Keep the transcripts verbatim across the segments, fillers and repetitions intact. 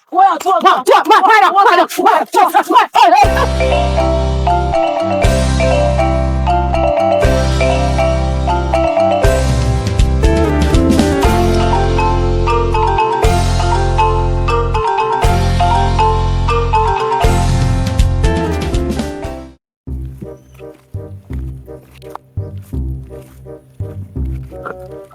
Wah, tuh, tuh, tuh, tuh, tuh, tuh, tuh, tuh, tuh, tuh, tuh.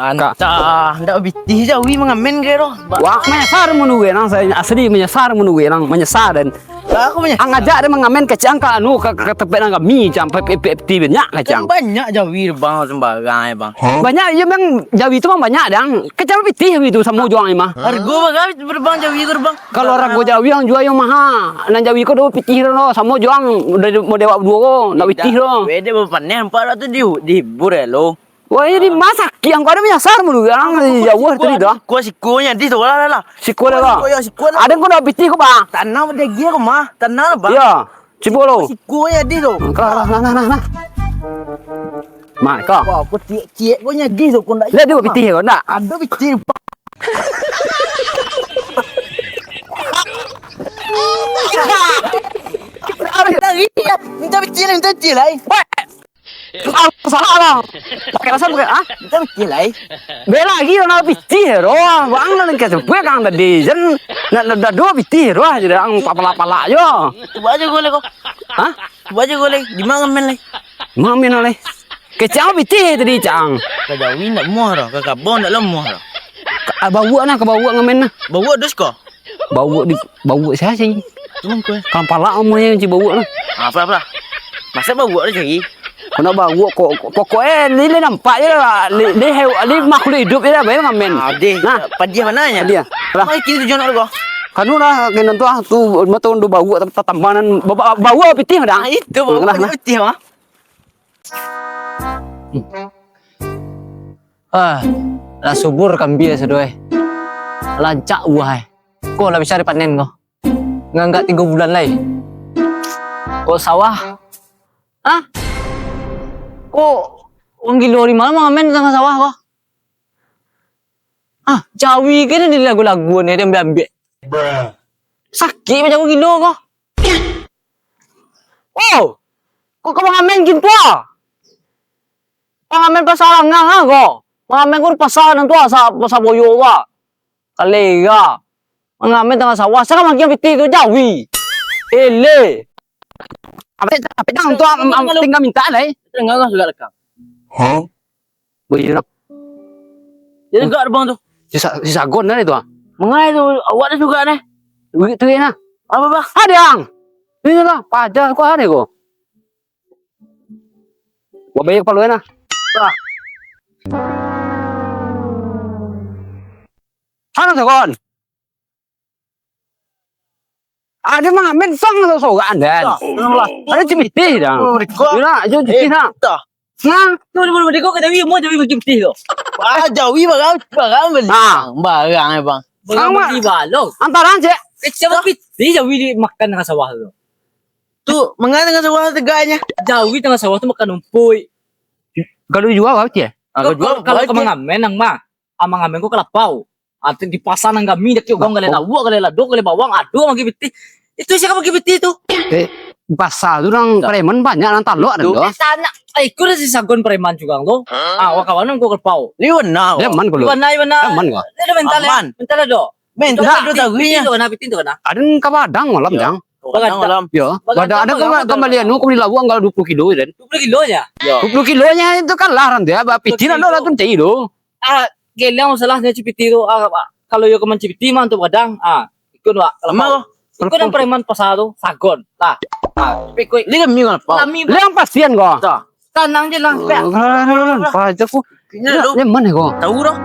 Antah, ndak pitih jawi mangamen ke doh. Wah, manyasar mun urang, asli manyasar mun urang, manyasar den. Lah, aku manyasar. Ang ajak den mangamen kecek ang ka anu, ka, ka tampek nan rami, kecek ang, P P F T banyak kecek ang. Banyak jawi bang, sembarang eh bang. Banyak, iyo bang, jawi tu bang banyak dang. Kecek ang pitih jawi tu samo jo ang mah. Hargo bara bang jawi tu bang? Kalau rago jawi ang jua yo maha. Nan jawi ko duo pitih lo, samo jo ang, model awak duo ko, ndak pitih lo. Wede bapaneh nampak tu di, dihibur eh lo. Wah, ini masa kiang ko ado manyasar mun urang, jauah tadi dah. Ko siko nya di tu lah, lah, lah. Siko dah lah. Siko ya, siko lah. Ada ko ndak pitih ko, Bang? Tanah daging ko mah, tanah lah, Bang. Iya, cubo lo. Siko nya di tu. Nah, nah, nah, nah, nah. Mah, ko. Wah, ko ciek-ciek ko nya di tu ko ndak. Lah, duo pitih ko ndak? Ado pitih, Bang. Minta pitih, minta pitih lai. Weh. Ah, salah lah. Pakai rasa pakai, ah? Minta pitih lai. Bela lagi nak pitih, roh. Bang, nak lengket sampai kang tadi. Jen, nak, nak, nak duo pitih, roh. Jadi ang papalak-palak jo. Cubo aja gulai ko. Hah? Cubo aja gulai. Di mana ngamen lai? Ngamen lai. Kecek ang pitih tadi, cang. Ka jawi ndak muah doh, ka kabau ndak lah muah doh. Ka, ah, bauak nah, ka bauak ngamen nah. Bauak dos ko? Bauak di, bauak sia sih? Tunggu, eh. Kampalak amuah yang ci bauak nah. Ah, apa, apa? Masa bauak lah cari? Kena bauak kok, kok, kok, eh, ni, ni nampak je lah. Ni, ni hew-, ni makhluk hidup je lah, bayar ngamen. Ah, deh. Nah. Padiah mana nya? Padiah. Lah. Mai kini tujuan nak ko? Kanu lah, kena tu ah, tu, mata tu bauak, tam-, tatambanan, ba-, ba-, bauak pitih dah. Ah, itu, bauak pitih, ah. Ah, lah subur kambia sado, eh. Lancak buah, eh. Ko lah bisa dipanen ko. Nganggak tigo bulan lai. Ko sawah. Hah? Ko urang gilo di ma mangamen tangah sawah ko? Ah, jawi kini di lagu-lagu ni, dia ambiak-ambiak. Sakik macam gilo ko. Oh, kok ka mangamen gintu ah? Mangamen pasa Langah ah ko. Mangamen ko di pasa nan tu ah, sa-, pasa boyo ko ah. Kalera. Mangamen tangah sawah, sia ka maagiah pitih tu, jawi. Eleh. Apa, apa dah tu am, am, tingga minta lai. Tangah sawah sudah lekang. Hah? Bujur. Jadi gak abang tu. Si Sa-, si Sagon tadi tu ah. Mangai tu, awak dah juga neh. Duit tu nah. Apa, bah? Ada ang. Ini lah, paja ko ada ko. Gua bayar kepala nah. Bah. Hana Sagon. Ada mangamen sang atau sorak andan. Dah, dah lah. Ada cipitih dah. Sepuluh ribu. Ila, jom cipitih nak. Dah. Nah. Tu, sepuluh ribu kau kata, "Wih, mau jawi bagi pitih tu." Ah, jawi barang, barang beli. Ah. Barang, eh, bang. Barang beli balok. Antara je. Kecil pitih jawi dimakan dengan sawah tu. Tu, mangana dengan sawah tegaknya? Jawi tengah sawah tu makan rumput. Kalau dijual, apa ya? Ah, kalau jual, kalau kau mangamen nang mah. Amang-amang ko kalapau. Ati di pasa nan kami, dak kiro urang galeh lauak, galeh lado, galeh bawang, ado bagi pitih. Itu sia ka bagi pitih tu? Eh, di pasa tu nang preman banyak, nang talok ado. Eh, sanak. Eh, iko dah si Sagon preman juga tu. Ah, wak kawan ko kalapau. Ni benar. Dia aman ko lu? Benar, benar. Aman ko? Dia dah mental ya? Aman. Mental ado. Mental ado tahu pitih tu, kena pitih tu kena. Ada nang ka Padang malam, Jang. Ka Padang malam. Yo. Padang ada kembali anu, kembali lauak kalau dua puluh kilo kan. Dua puluh kilo ya? Dua puluh kilo nya itu kalah nanti ya, pitih ado lah tu cai tu. Ah, Geliang masalah nyo cipiti tu, ah, Pak. Kalau yo ka mancipiti mah untuk gadang, ah, ikun, Pak. Kalau Amal. Ikun yang preman pasar tu, Sagon. Lah. Ah, tapi ikun. Dia kami kan, Pak. Kami, Pak. Dia yang pasian kau. Dah. Tenang je lah, Pak. Oh, alah, alah, alah. Apa aja kau. Kayaknya Dia, lu dia mana kau? Tahu dah.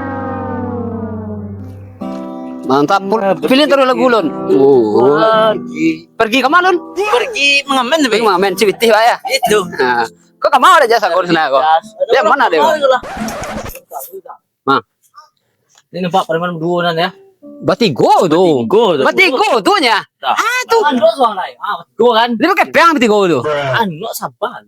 Mantap, Pul. Pilih terus lagu lun. Oh. Pergi. Pergi ke mana lun? Pergi mengamen tapi. Pergi mengamen cipiti, Pak ya. Itu. Nah. Kau ka ma dah jasa kau di sana kau? Dia mana dia? Kau? Nah. Ini nampak preman berdua nan ya. Batigo tu. Batigo tu. Batigo tu nya. Dah. Ah tu. Kan dua suang lai. Ah, batigo kan. Dia pakai pang batigo tu. Anu sabar.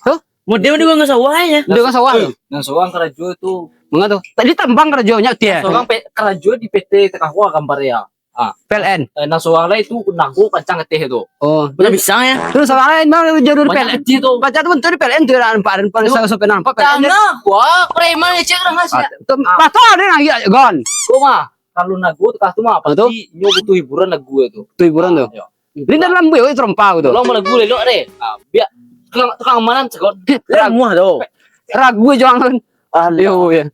Hah? Model dia dengan sawah ya. Dengan sawah. Eh, yang seorang karajo tu. Manga tu. Tadi tambang karajo nya dia. Seorang pe-, karajo di P T Tengah Wah gambar ya. Ah. P L N. Eh, nan surang lai tu nago pancang ateh tu. Oh. Banyak pisang ya. Terus surang lai memang jalur P L N. Banyak kecil tu. Banyak tu, tu di P L N tu lah nampak, nampak. Tanah. Wah, preman cek orang ngasih. Ah, tu, ah. Patah dia nangis, Gon. Tu mah, kalau nago tu, tu mah, pasti nyo butuh hiburan nago tu. Butuh hiburan tu. Ah, yo. Ini dalam buih, terompa tu. Kalau mau lagu lelok deh. Ah, biar tukang, tukang amanan cek Gon. Ragu tu. Ragu jangan. Ah, yo, ya.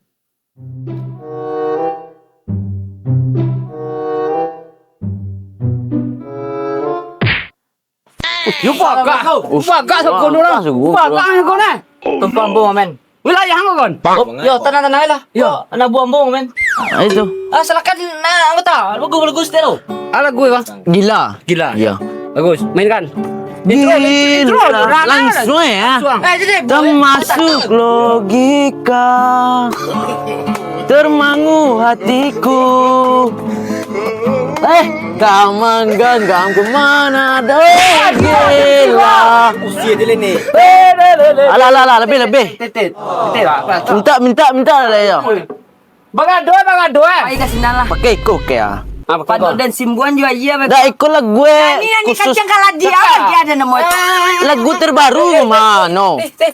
Yo, bagak. Bagak sakono lah. Bagak sakono, eh. Tumpang bom, men. Wilayah angko, Gon? Oh, yo, tenang-tenang lah. Yo, anak buah bom, men. Ah, itu. Ah, silakan, nah, anggota. Lagu, lagu setia lo. Ah, lagu, Bang. Gila. Gila. Iya. Bagus. Mainkan. Intro, intro, intro. Gila. Langsung ya. Langsung. Eh, jadi, boleh. Termasuk logika. Termangu hatiku. Eh, kaman gan gam kemana deh, gila. Usia dia ni. Alah, alah, alah, lebih, lebih. Titik, titik. Titik lah, apa? Minta, minta, minta lah ya. Bagaduh, bagaduh, eh. Pai ka sinan lah. Pakai iko ke ya? Apa kau? Pado dan simbuan juga iya, Bang. Dah, iko lagu, eh, nyanyi, nyanyi khusus. Kacang kaladi, apa dia ada nama? Lagu terbaru mano? Teh, teh.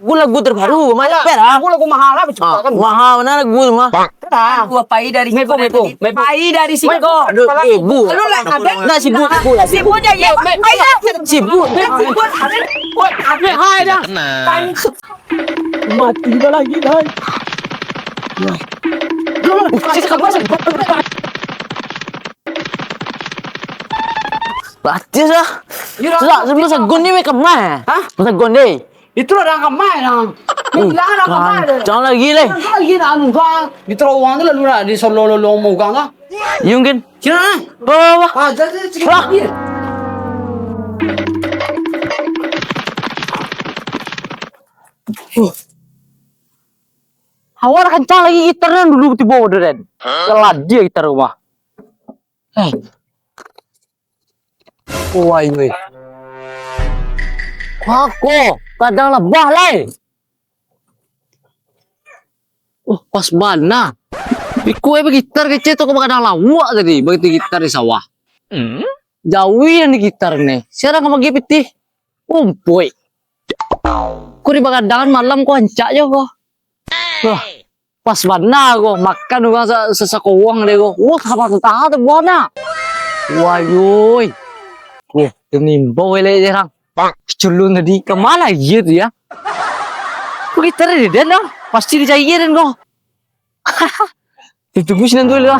Lagu, lagu terbaru mano? Alah, per, ah? Lagu, lagu mahal lah, ah, kan? Mahal mano lagu tu mah? Dah. Gua pai dari siko. Mepo, mepo, mepo. Pai dari siko. Aduh, eh, bu. Lu lah, ada. Nah, sibuk, sibuk lah. Sibuk aja, ya. Pai lah. Sibuk. Sibuk. Wah, ada hai dah. Tenang. Mati dah lagi, dah. Ya. Mati dah. Sudah, sebelum sagun ni, mereka mah. Hah? Sagun ni. Itulah orang kamar, orang. Ni bilang orang kamar dia. Jangan lagi, leh. Jangan lagi nak anu, bang. Di terowongan tu lalu nak di solo lolo mau gang lah. Iya, mungkin. Sini, ah. Wah, wah, wah. Ah, jadi, jadi, jadi. Awak dah kencang lagi gitar nan dulu tibo tu, Den. Hah? Telah dia gitar rumah. Eh. Wai, wai. Wah, ko, kadang labah lai. Oh, pas bana. Iko eh bagitar kecil tu, ko bagadang lawak tadi, bagitu gitar di sawah. Hmm? Jauh yang di gitar ni. Siapa ka magi pitih? Umpuik. Ko di bagadangan malam ko ancak jo ko. Wah, pas bana ko, makan urang sa-, sa-, sakowang deh ko. Wah, apa tu tahan tu buah nak? Wayoi. Wah, tanimbau elek je orang. Culun tadi, kemana dia tu ya? Ko gitar dia, Den, dah. Pasti dicari dia, Den, ko. Ditunggu sinan dulu lah.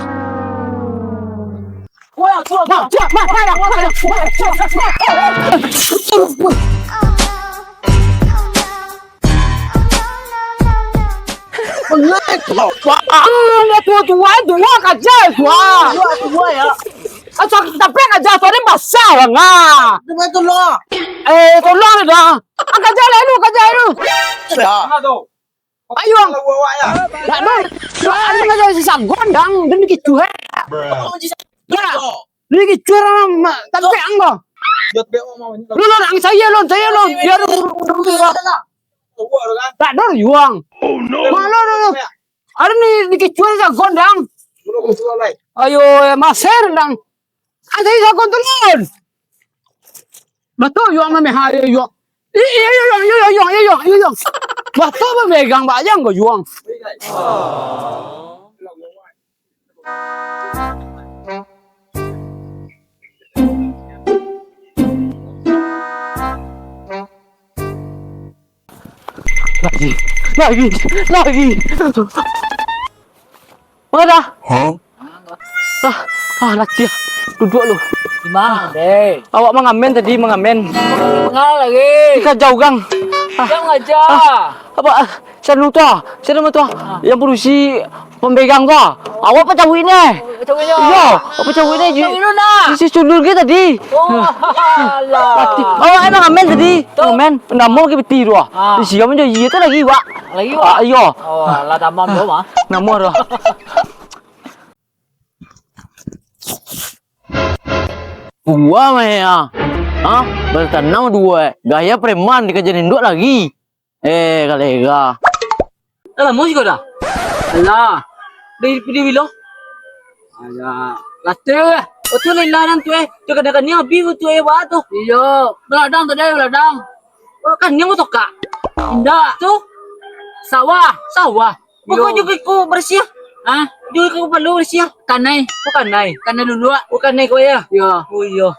Alah, tua-tua, tua kaja, tua. Tua, tua, ya. Asal tapi kaja, tua ni basah lah, ngah. Tua tu lah. Eh, tolong dah. Ah, kaja lah lu, kaja lu. Ya. Ayo, ang. Dak, Bang. Soalnyo ngajar si Sagon, dang, dan dikicuah. Ya. Dikicuah, tapi ang, Bang. Lu, lu, ang saya, lu, saya, lu. Biar lu, lu, lu, lu. Dak, Dor, yuang. Malu, lu, lu. Ada ni, dikicuah si Sagon, dang. Ayo, eh, maser, dang. Ang saya Sagon tu, lu. Batua yuang mah, meh, ayo yuang. Iyo, iyo, iyo, yuang, iyo, yuang, iyo, yuang. Batua bapegang bajang ko yuang. Lagi, lagi, lagi. Mana dah? Hah? Ah, ah, latiah. Duduak lu. Gimana, deh? Awak mangamen tadi, mangamen. Mangamen lagi. Di kaja urang. Ah. Jangan aja. Ah, apa, ah, siapa tu, ah? Siapa nama tu, ah? Ah. Yang padusi pampegang tu, ah? Awak pacawik ni. Pacawik ni. Iyo, awak pacawik ni. Pacawik lu nah. Isi culun ke tadi? Oh, alah. Pati. Awak emang ngamen tadi. Tu. Ngamen. Namo lagi peti tu, ah. Ah. Di siang macam iya tu lagi, Wak. Lagi, Wak? Ah, iyo. Oh, alah, tamam tu, mah. Namo tu. Buah mah ya. Ha? Bertanam dua. Gaya preman dikaja induak lagi. Eh, kalega. Dah lamo siko dah? Alah. Di, di bilo? Alah. Latih. Oh, tu lah ilah nan tu, eh. Tu kadang-kadang abih tu, eh, wak tu. Iyo, beladang tadi, beladang. Oh, kan ni motor kak. Indak. Tu? Sawah. Sawah. Iyo. Bukan juga ko bersiah. Hah? Juga ko perlu bersiah. Kanai. Oh, kanai. Kanai dulu, ah. Oh, kanai ko ya? Iyo. Oh, iyo.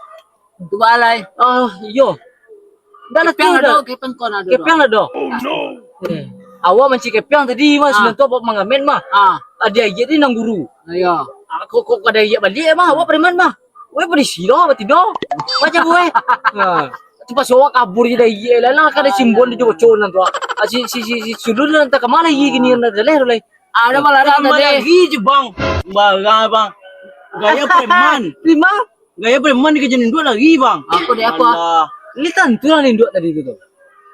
Itu balai. Oh, iyo. Dah lah tu dah. Kepiang lah doh. Kepiang lah doh. Oh, no. Eh, awak mancik kepiang tadi, Mas. Ah. Sinan tu awak mangamen, mah. Ah. Adi ayat ni nan guru. Iyo. Ah, kok, kok kada ayat balik, mah? Awak preman, mah. Weh, polisi doh, batido. Macam weh. Nah. Tu pas awak kabur je dah, iya lah, lah, kada simbol di Joco nan tu, ah. Ah, si, si, si, si Sulun nan tak kemana, iya, gini, nan dah leh, dah leh. Ada malah ada tadi. Lagi je, Bang. Barang, Bang. Gaya preman. Lima. Gaya preman dikejar induak lagi, Bang. Apa dia, apa? Alah. Ni tantu lah induak tadi tu.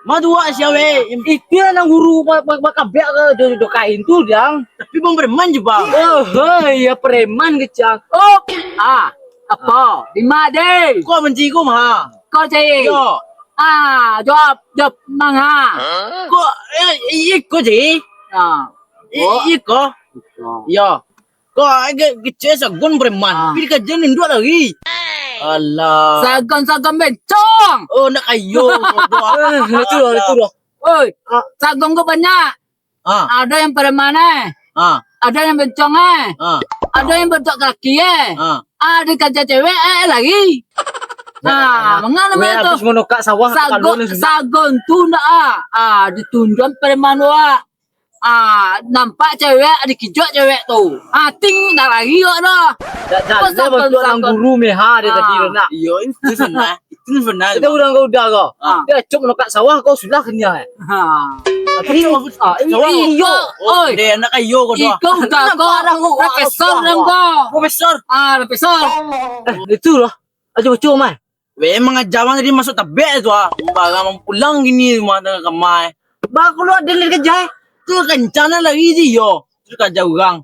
Ma tu wak sia, weh. Itu yang nan guru ba-, ba-, bakabek ke do, do kain tu, Jang. Tapi Bang preman je, Bang. Oh, hei, ya preman kecang. Oh, ah, apa? Lima deh. Kau benci kau, mah. Kau cari. Yo. Ah, jawab, jawab, mangha. Kau, eh, iya, kau cari. Ah. I-, oh. Iya, kau. Oh. Yo. Kau agak kecil sagon preman. Ah. Tapi dikaja induak lagi. Alah. Sagon-sagon bencong. Oh, nak kayo. Eh, itu lah, itu lah. Oi, ah, sagon ko banyak. Ah. Ada yang preman, eh. Ah. Ada yang bencong, eh. Ah. Ada yang bentuk kaki, eh. Ah. Ah, dikaja cewek, eh, lagi. Nah, nah, mangana weh, tu? Habis manukak sawah, sagon, sagon tu ndak, ah. Ah, ditunjuan preman, wak. Ah, nampak cewek, dikijok cewek tu. Ah, ting, dah lari awak dah. Dak jaleh bantuak nan guru meha dia tadi tu nak. Iyo, itu senang. Itu senang. Kita urang kau udah kau. Ah. Dia acok manukak sawah kau sudah kenyang, eh. Ha. Tapi, ah, ini sawah. Iyo. Oh, oi. Dia anak kayo kau dah. Iko udah kau. Profesor dah kau. Profesor. Ah, profesor. Eh, itu lah. Acok-acok, Mai. Weh, mangaja bang tadi masuk tabek tu ah. Barang pulang gini rumah tengah kamai. Bang, keluar dari kerja, eh. Tu kencana lari je, yo. Tu kerja urang.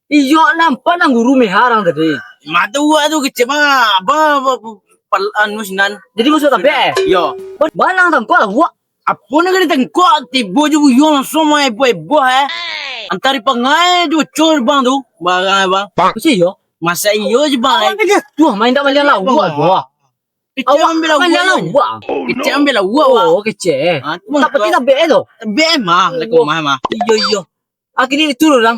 Iyo, nampak nang guru meha urang tadi. Mata uak tu kecek bang. Abang, apa, apa, pal-, anu sinan. Jadi masuk tabek, eh? Yo. Ba-, banang tangkok lah, uak. Apo nak kena tangkok? Tibo je buyuang langsung main heboh-heboh, eh. Antari pangai tu, cur bang tu. Barang, eh, bang. Masa iyo? Masa iyo je, bang, eh. Tuh, main tak maliang lah, uak tu ah. Kecek ambil lah uak. Kecek ambil lah uak, wak. Oh, kecek. Ah, tu tak peti tabek tu. Tabek mah, lah kau mah, mah. Iyo, iyo. Ah, kini itu urang.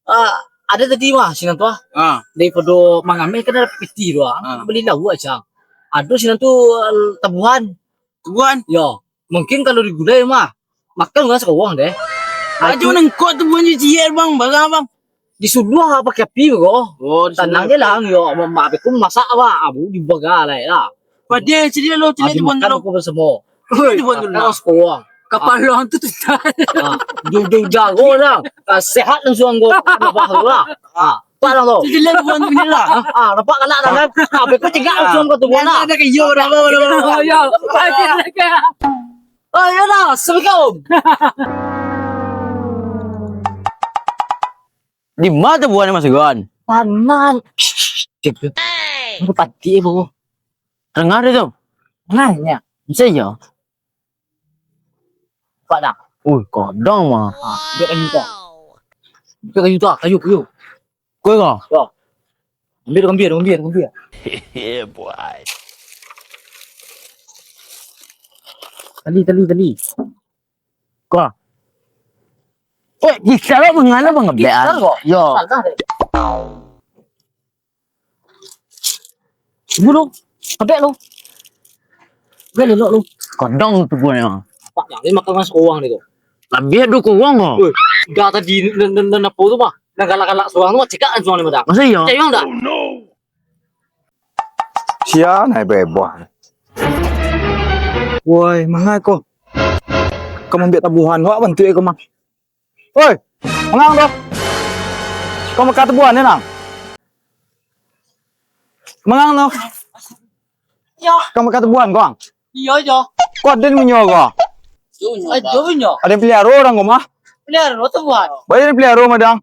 Ah, ada tadi mah sinan tu ah. Ah. Daripado mangameh kan ada peti tu ah. Ah. Bali lauak cang. Ado sinan tu, ah, tabuhan. Tabuhan? Yo. Mungkin kalau di gudai mah, makan urang sakuruang deh. Ah, ajo nangkok tabuhan ciek bang, barang bang. Di suluah pakai api ko. Oh, di suluah. Tanang je lah, yo, mak aku masak apa, abu dibaga lah lah. Padia cili lo, cili tabuhan lo. Ko bersamo. Oi, tabuhan lo. Sakuruang. Kapalo tu tu. Ah, jago-jago lah. Ah, sehat langsung ko. Bah lah. Ah, nampak lah tu. Cili tabuhan tu lah. Ah, nampak galak dah kan. Ah, beko cegak langsung ko tu. Nah, ada kayo dah, dah, dah, dah. Yo, yo. Oh, yo lah, assalamualaikum. Di ma tabuhan ni, Mas Gon? Panan. Cek tu. Ada pati apa ko? Dengar tu. Nanya. Bisa yo. Pak dah. Ui, kodong mah. Ah, dia kayu tu. Dia kayu tu, kayu, kayu. Kau ko? Yo. Ambil, ambil, ambil, ambil. Yeah, boy. Tali, tali, tali. Ko. Eh, bisa lah mangana bang ngebek. Bisa kok. Yo. Salah deh. Tunggu lu. Kebek lu. Kebek lu, lu. Kodong tu punya. Pak, jangan makan mas uang ni tu. Labiah duo kuruang ko. Woi, dah tadi nan, nan, nan apo tu mah? Nan galak-galak surang tu mah cekak surang ni mah dah. Masa iyo? Cek bang dah. Sia nai beboh. Woi, mangai ko? Kau mambiak tabuhan, wak bantuak ko mah. Woi, mangang tu. Kau maka tabuhan ni nang. Mangang tu. Yo. Kau maka tabuhan ko ang. Iyo, iyo. Kau aden punyo ko. Ajo punyo. Aden peliharo urang ko mah. Peliharo tabuhan. Banyak aden peliharo madang.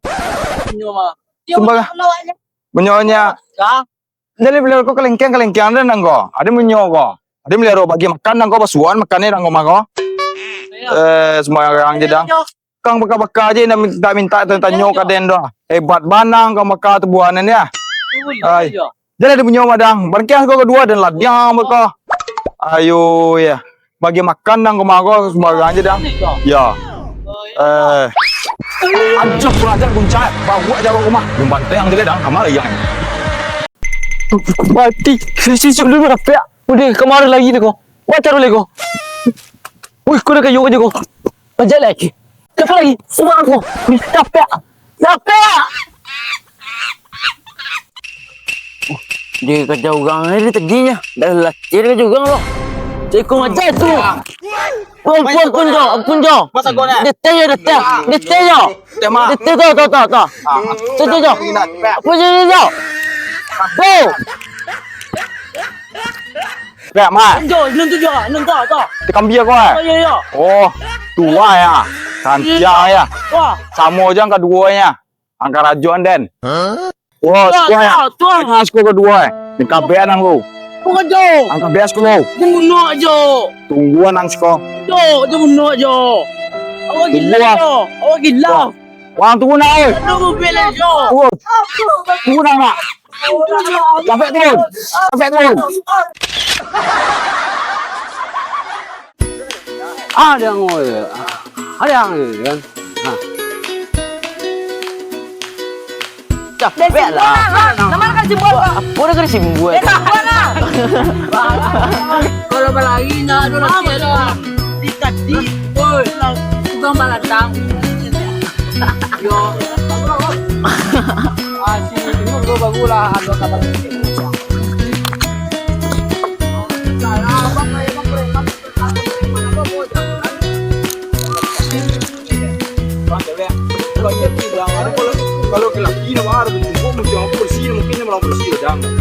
Punyo mah. Iyo, punyo. Punyo nya. Jadi peliharo ko kalengkeng-kalengkeng aden nang ko. Aden punyo ko. Aden peliharo bagi makan nang ko, basuahan makan ni nang ko mah ko. Iyo. Eh, sembarang je dah. Iyo. Kang baka-baka je, nak minta-minta tanyo ka den doh. Hebat bana kang baka tabuhan ni ah. Ai. Jan ado punyo, Madang. Barangkek ko kaduo dan ladiang beko. Ayo, ya. Bagi makan dang ko mah ko, sumbarang aja, dang. Ya. Eh. Anjak kurang ajar, guncak. Bawa aja rumah. Belum bantai yang jelek, dang. Kamar yang. Mati. Sisi dulu, rapek. Udah, kamar lagi tu ko. Wah, taruh lagi ko. Wih, kau dah kayu aja ko. Bajak lagi. Siapa lagi? Sudah aku. Wih, capek. Capek. Dia kerja orang ni tadi nya. Dah latih dia kerja orang lo. Cikung aja tu. Ampun, ampun, ampun, Jo. Ampun, Jo. Masa kau nak? Dia teh, dia teh. Dia teh, Jo. Dia mah. Dia teh, tu, tu, tu, tu. Ah. Tu, tu, Jo. Ini nak, Pak. Apa je ni, Jo? Tu. Pek, Mat. Jo, ilun tu jo, ilun tu, tu. Ti kambia ko, eh? Oh, iyo, iyo. Oh, tua ya. Kancang ya. Wah. Samo jo ang kaduonyo. Ang karajoan den. Wah, siko ya. Tu, tu. Ang siko kaduo, eh. Ni kabeh nang lu. Bukan jo. Ang kabeh siko lu. Bunuh jo. Tungguan ang siko. Jo, jo bunuh jo. Awak gila jo. Awak gila. Wah. Wah, tunggu nak, oi. Tunggu bela jo. Tunggu. Tunggu nak, nak. Sampai turun. Sampai turun. Ah, dia ngoi. Ada yang ni kan. Ha. Capek lah. Nama nak kasi buat, Pak? Apa dah kasi buat? Eh, tak buat lah. Kalau balari nak ada lagi ada. Di tadi, oi, tukang balatang. Yo. Ah, si Nur baru lah ada kabar. Kalau, kalau laki nak marah, mungkin dia malah bersih, dia malah bersih, jangan.